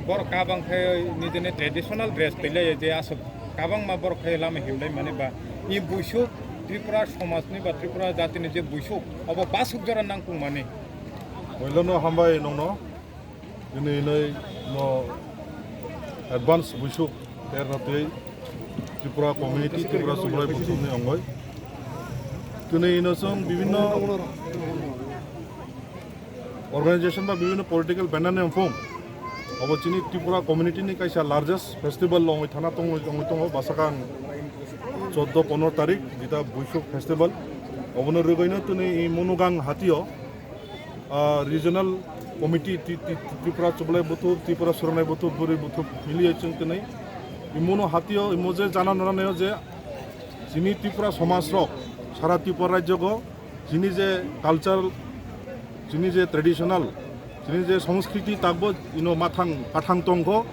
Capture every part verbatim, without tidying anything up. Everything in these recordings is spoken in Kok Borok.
Borok kabang khe nijini traditional dress twilai je aswk kabangma borok khe lama himlai mani ba i buisuk Tripura somajni ba Tripura jatini je buisuk obo basuk jora nangkung mani. Poilono hambai nongno, bini hinoi no advance buisuk ter ratwi Tripura community, Tripura Sublai Buthumni ongoi. Tini ino chwng bibinno organization ba bibinno political banner ni wngphung. Obo chini Tripura community ni kaisa largest festival ongoi thana tongoi, ongoi tongo, bwsakang choddo pondro tarik jeta Buisuk festival. Obono rwgwino tini i Munugang hatio, ah, regional committee Ti-, Ti-, Tripura Chublai Buthub, Tripura Suranai Buthub, Bwrwi Buthub miliye chwng tini i Munu hatio, imo je jana nana nayo je chini Tripura somaj rok sara Tripura rajyo go chini je culture, chini je traditional, chini je sanskriti takbo ino mathang kathang tongkho.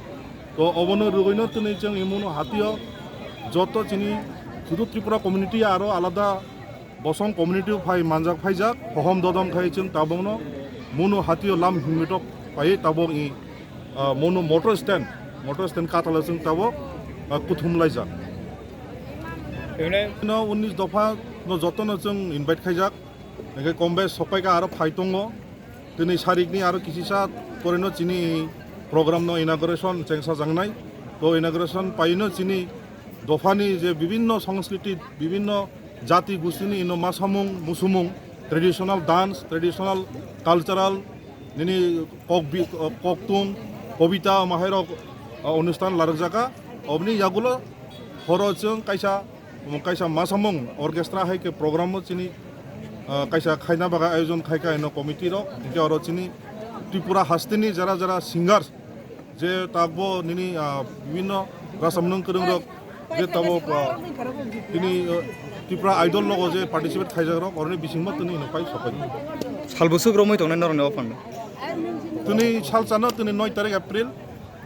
To obono rwgwino tini chwng i Munu hatio joto chini sudu Tripura community aro alada bosong community phai manjak phaijak, hohom dodom khai chwng tabokno Munu hatio lam himmitok pai tabok i, ah, Munu motor stand, motor stand katalo chwng tabok, ah, kuthum laijak. Ino unis dopha no jotono chwng invite khaijak. Hingke kombe sopai ka aro phai tongo. Tini sarikni aro kisisa poreno chini program no inauguration chengsa jangnai. To inauguration paino chini dophani je bibinno sanskriti, bibinno jati gustini ino masamung, musumung, traditional dance, traditional cultural, nini kok bi-, koktung, kobita, mahairok, ah, onusthan larwkjaka. Obni yagulo horo chwng kaisa Omo kaisa masamung orchestra hai khe program o chini, ah, kaisa khaina bagwi ayojon khai kha ino committee rok, hinkhe oro chini Tripura hasteni jara jara singers je takbo nini, ah, bibinno rasamnung kwrwng rok je tabo, ah, tini, ah, Tripura Idol logo je participate khaijak rok oroni bisingbo tini ino pai sopai. Sal bwswk romwi tongnai norokni o phano? Tini sal chano tini noi tarik April.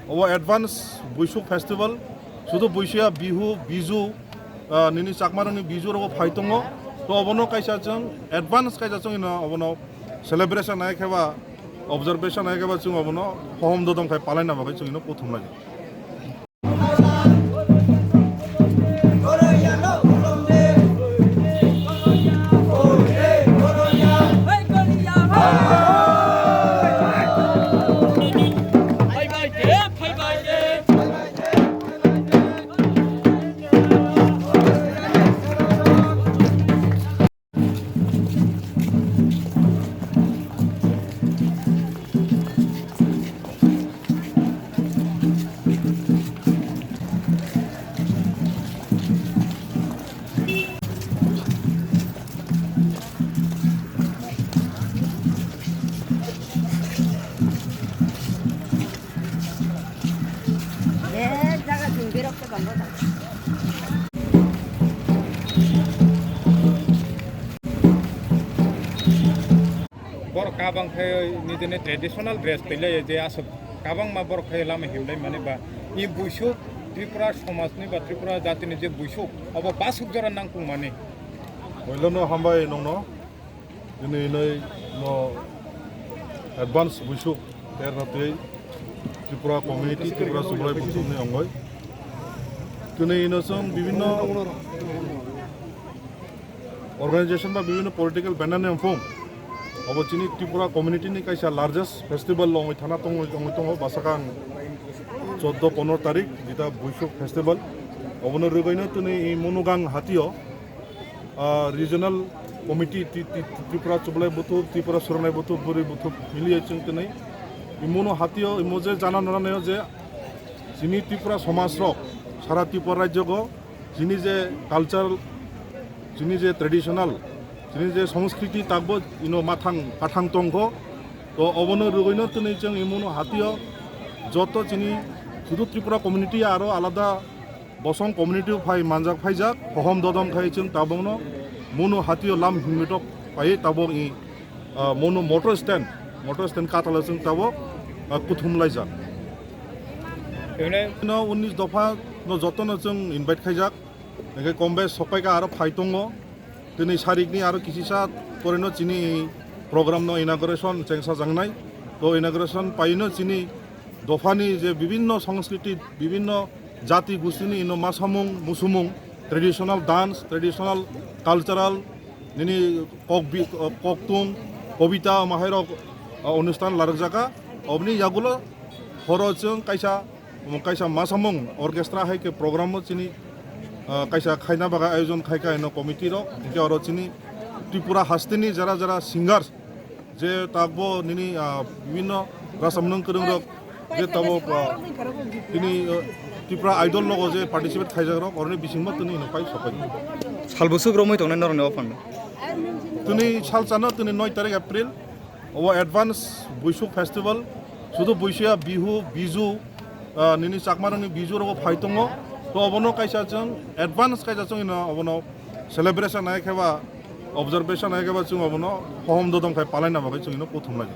Obo advance Buisuk festival, sudu Buisuya Bihu, Biju, ah, nini Chakmarokni Biju rogo phai tongo. To obono kaisa chwng advance kaisa chwng ino obono celebration hai khe ba observation hai khe ba chwng obono hohom dodom khai palaina bagwi chwng ino kuthum lai. Borok kabang khe nijini traditional dress twilai je aswk kabangma borok khe lama himlai mani ba i buisuk Tripura somajni ba Tripura jatini je buisuk obo basuk jora nangkung mani. Poilono hambai nongno, bini hinoi no advance buisuk ter ratwi Tripura community, Tripura Sublai Buthumni ongoi. Tini ino chwng bibinno organization ba bibinno political banner ni wngphung. Obo chini Tripura community ni kaisa largest festival ongwi thana tongwi, ongwi tongo, bwsakang choddo pondro tarik jeta Buisuk festival. Obono rwgwino tini i Munugang hatio, ah, regional committee Ti-, Ti-, Tripura Chublai Buthub, Tripura Suranai Buthub, Bwrwi Buthub miliye chwng tini i Munu hatio imo je jana nana nayo je chini Tripura somaj rok sara Tripura rajyo go chini je culture, chini je traditional, chini je sanskriti takbo ino mathang kathang tongkho. To obono rwgwino tini chwng i Munu hatio joto chini sudu Tripura community aro alada bosong community phai manjak phaijak, hohom dodom khai chwng tabokno Munu hatio lam himmitok pai tabok i ah, Munu motor stand, motor stand katalo chwng tabok, ah, kuthum laijak. Ino unis dopha no jotono chwng invite khaijak. Hingke kombe sopai ka aro phai tongo. Tini sarikni aro kisisa poreno chini program no inauguration chengsa jangnai. To inauguration paino chini dophani je bibinno sanskriti, bibinno jati gustini ino masamung, musumung, traditional dance, traditional cultural, nini kok bi-, koktung, kobita, mahairok, uh, onusthan larwkjaka. Obni yagulo horo chwng kaisa, kaisa masamung orchestra hai khe program o chini, uh, kaisa khaina bagwi ayojon khaika ino committee rok. Hinkhe oro chini Tripura hasteni jara jara singers, je takbo nini, ah, bibinno rasamnwng kwrwngrok, je tamo, ah, tini, ah, Tripura Idol logo je participate khaijakrok, oroni bisingbo tini ino pai sopai. Sal bwswk romwi tongnai norokni o phano? Tini salsano tini noi tarik April, obo advance Buisuk festival, sudu Buisuya Bihu, Biju, ah, nini Chakmarokni Biju rogo phai tongo, to obono kaisa chwng advance kaisa chwng ino obono celebration hai khe ba observation hai khe ba chwng obono hohom dodom khai palai na bagwi chwng ino kuthum lai.